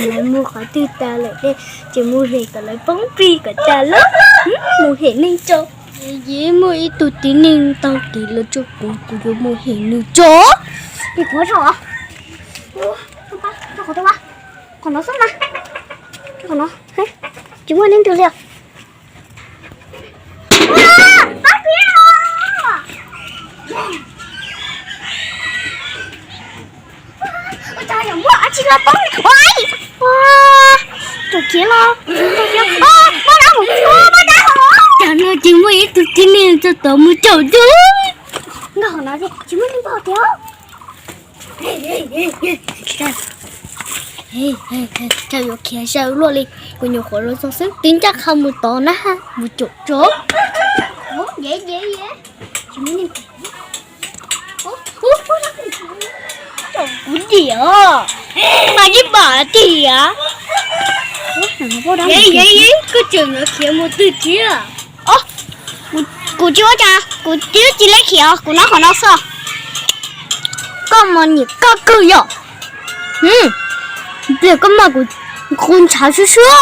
Lawv mus qhov twg tas lawm ne, ces mus hem kom lawv poob plig kom tas lawm, mus hem neeg tso. Yeej muaj ib tug tib neeg taug kev los tso kuv, kuv yuav mus hem nws tso. Qhov no xwb mas, qhov no tsis muaj leej twg li. Ua cas yuav muaj dab tsi los poob ua ua, tus khiav los, ua, muaj dab, ua, muaj dab hov. Cas no ces muaj ib tug tib neeg tso tod mus caum yus. Nkag hov no tsis muaj neeg npaum tiag. Cas yuav khiav sai luaj li, kuv nyuam qhuav los txog xwb twb ncaj qha mus tod na, mus caum tso. Kuv diam, mas yeej pom tiag. Koj tseem yuav khiav mus twg thiab? Kuv tsis ua cas, kuv twb tsis leb khiav, kuv nyob qhov no xwb. Koj mas nyiam koj kawg yom. Pliag koj mas kuv qu ntshav suab suab.